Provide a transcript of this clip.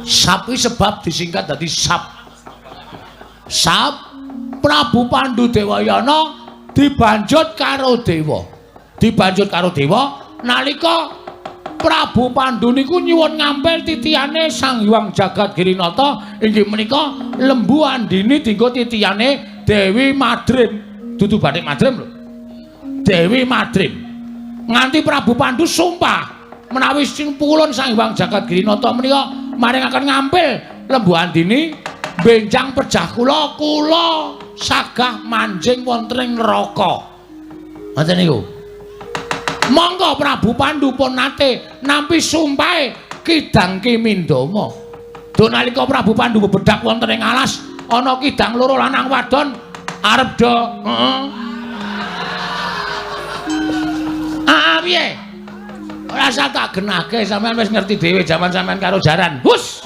Sap kuwi sebab disingkat dadi sap. Sap Prabu Pandu Dewayana dibanjut karo dewa. Dibanjut karo dewa nalika Prabu Pandu niku nyuwun ngampil titihane Sang Hyang Jagat Girinata inggih menika Lembu Andini dinggo titihane Dewi Madrim. Dudu Bathik Madrim lho. Dewi Madrim. Nganti Prabu Pandu sumpah menawi sing pulun Sang Hyang Jagat Girinata menika maringaken ngampil Lembu Andini benjang pejah kula, kula sagah manjing wonten ing neraka. Ngoten niku. Monggo Prabu Pandu pun nate nampi sumpahe Kidang Kimindama. Duh nalika Prabu Pandu bebedak wonten ing alas, ana kidang loro lanang wadon arep do heeh. Ah piye? Ora usah tak genahke, sampean wis ngerti dhewe jaman sampean karo jaran. Hus.